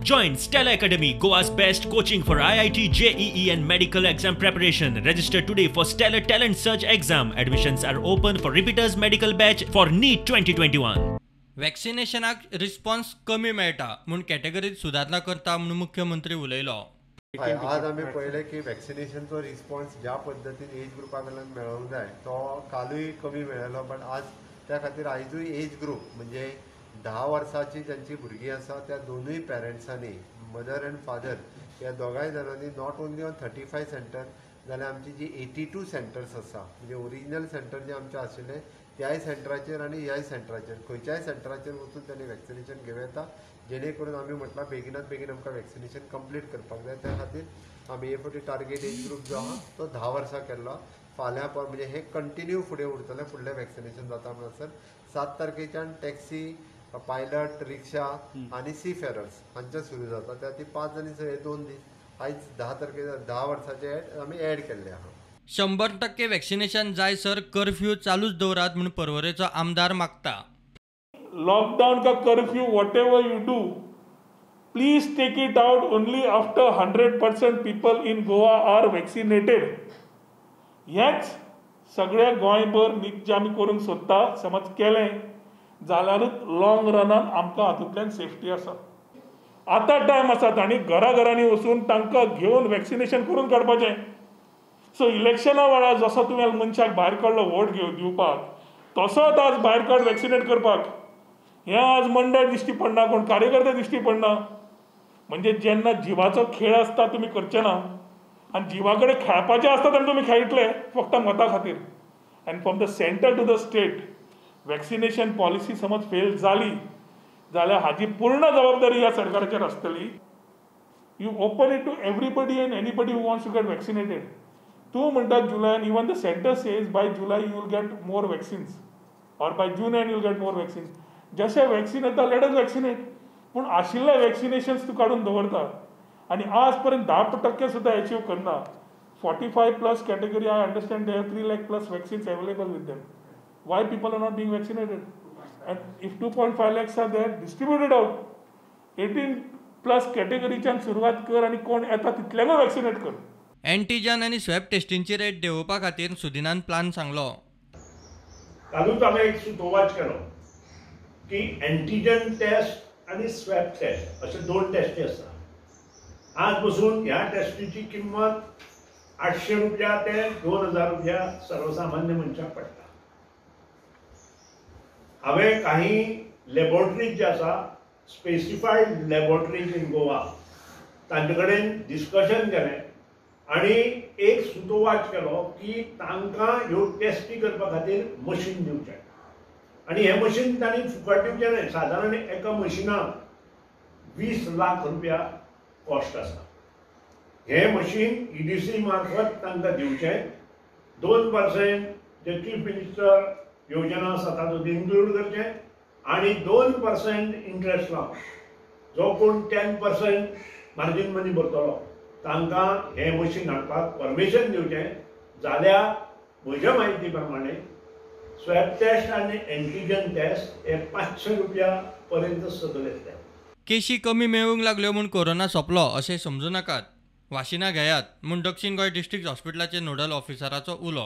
Join Stellar Academy, Goa's best coaching for IIT, JEE and medical exam preparation. Register today for Stellar Talent Search exam. Admissions are open for repeaters medical batch for NEET 2021. वॅक्सिनेशनाक response कमी मेळटा म्हूण कॅटेगरीत सुदारणा करता म्हूण मुख्यमंत्री उलयलो. आज आमी पळयलें की वॅक्सिनेशनचो रिस्पॉन्स ज्या पद्दतीन एज ग्रुपा कडल्यान मेळोंक जाय तो कालूय कमी मेळ्ळो, बट आज त्या खातीर आयजूय एज ग्रुप म्हणजे 10 वर्सांची जांची भुरगीं आसा त्या दोनूय पेरंट्सांनी, मदर अँड फादर ह्या दोगांय जाणांनी not only on 35 centre जाल्यार आमची जी 82 सेंटर्स आसा म्हणजे ओरिजिनल सेंटर जे आमचे आशिल्ले त्याय सेंटराचेर आनी ह्याय सेंटराचेर खंयच्याय सेंटराचेर वचून तांणी वॅक्सिनेशन घेवं येता, जेणे करून आमी म्हटलां बेगिनात बेगीन आमकां वॅक्सिनेशन कंप्लीट करपाक जाय. त्या खातीर आमी हे फावटी टार्गेट एज ग्रूप जो आहा तो 10 वर्सां केल्लो. फाल्यां म्हणजे हे कंटिन्यू फुडें उरतलें, फुडलें वॅक्सिनेशन जाता म्हणसर 7 तारखेच्यान टॅक्सी, पायलट, रिक्षा आनी सी फेरर्स हांचे सुरू जाता. त्या खातीर 5 आनी 6 2 दीस आयज 10 तारखे 10 वर्साचे आमी एड केल्ले आहा. 100% वॅक्सिनेशन जाय सर कर्फ्यू चालूच दवरात म्हूण पर्वरेचो आमदार मागता. लॉकडावन का curfew whatever you do, please take it out only after 100% people in Goa are vaccinated. हेच सगळ्या गोंयभर जे आमी करूंक सोदता समज केलें जाल्यारूच लॉंग रनान आमकां हातूंतल्यान सेफ्टी आसा. आतां टायम आसा तांणी घरा घरांनी वचून तांकां घेवन वॅक्सिनेशन करून काडपाचें. सो इलेक्शना वेळार जसो तुवें मनशाक भायर काडलो वोट घेवन दिवपाक तसोच आज भायर काड वॅक्सिनेट करपाक. हें आज मंडळ दिश्टी पडना, कोण कार्यकर्ते दिश्टी पडना. म्हणजे जेन्ना जिवाचो खेळ आसता तुमी करचे ना आनी जिवा कडेन खेळपाचें आसता तेन्ना तुमी खेळटले फक्त मता खातीर. And from the centre to the state vaccination policy समज फेल जाली जाल्यार हाजी पूर्ण जबाबदारी ह्या सरकाराचेर आसतली. You open it to everybody and anybody who wants to get vaccinated. तूं म्हणटा जुलयान, even the centre says by July you will get more vaccines or by June and you will get more vaccines. जशें vaccine येता let us vaccinate, पूण आशिल्ले वॅक्सिनेशन्स तूं काडून दवरता आनी आज पर्यंत 10% सुद्दां एचीव करना. 45+ category I understand they have 3 lakh plus vaccines available with them. Why people are not being vaccinated? And if 2.5 lakhs are there, distributed out. 18+ कॅटेगरीच्यान सुरवात कर आनी कोण येता तितल्यांकूय वॅक्सिनेट कर. एंटीजन आनी स्वॅब टेस्टिंगची रेट देंवोवपा खातीर सुदिनान प्लान सांगलो. कालूच हांवें एक सुतोवाच केलो की एंटीजन टेस्ट आनी स्वॅब टेस्ट अशे 2 टेस्टी आसा. आज पसून ह्या टेस्टीची किंमत 800 रुपया ते 2000 रुपया सर्वसामान्य मनशाक पडटा. हांवें काही लॅबोरेटरीज जे आसा स्पेसिफायड लॅबोरेटरीज इन गोवा तांचे कडेन डिस्कशन केलें आनी एक सुतोवाच केलो की तांकां ह्यो टेस्टी करपा खातीर मशीन दिवचें आनी हें मशीन तांणी फुकट दिवचें न्हय. सादारण एका मशिनाक 20 लाख रुपया कॉस्ट आसा. हें मशीन EDC मार्फत तांकां दिवचें. 2% जे चीफ मिनिस्टर योजना आसा तातूंत इन्क्लूड करचें आनी 2% इंट्रस्ट लावन जो कोण 10% मार्जीन मनी भरतलो तांकां हें मशीन हाडपाक परमिशन दिवचें. जाल्यार म्हज्या म्हायती प्रमाणे स्वॅब टेस्ट आनी एंटीजन टेस्ट हे 500 रुपया पर्यंत सकयल येतले. केशी कमी मेळूंक लागल्यो म्हूण कोरोना सोंपलो अशें समजूं नाकात, वाशिनां घेयात म्हूण दक्षीण गोंय डिस्ट्रिक्ट हॉस्पिटलाचे नोडल ऑफिसराचो उलो.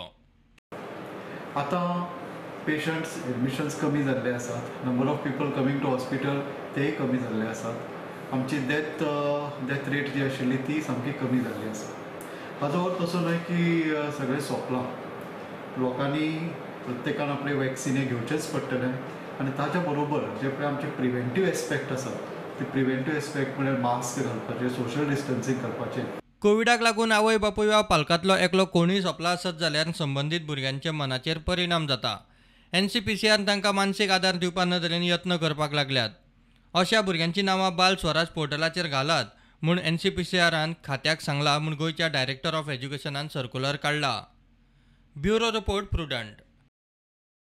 आतां पेशंट्स एडमिशन्स कमी जाल्ले आसात, number of people coming to hospital तेय कमी जाल्ले आसात, आमची डेथ रेट जी आशिल्ली ती सामकी कमी जाल्ली आसा. हाजो अर्थ असो न्हय की सगळें सोंपलां. लोकांनी प्रत्येकान आपले वॅक्सिन घेवचेंच पडटलें आनी ताच्या बरोबर जे पळय आमचे प्रिवेंटीव एस्पेक्ट आसात ते प्रिवेंटीव एस्पेक्ट म्हळ्यार मास्क घालपाचें, सोशल डिस्टन्सींग करपाचें. कोविडाक लागून आवय बापूय वा पालकांतलो एकलो कोणूय सोंपला आसत जाल्यार संबंदीत भुरग्यांच्या मनाचेर परिणाम जाता. NCPCR तांकां मानसीक आदार दिवपा नदरेन यत्न करपाक लागल्यात. अशा भुरग्यांची नांवां बाल स्वराज पोर्टलाचेर घालात म्हूण NCPCRान खात्याक सांगलां म्हूण गोंयच्या डायरेक्टर ऑफ एज्युकेशनान सर्कुलर काडला. Bureau report, Prudent.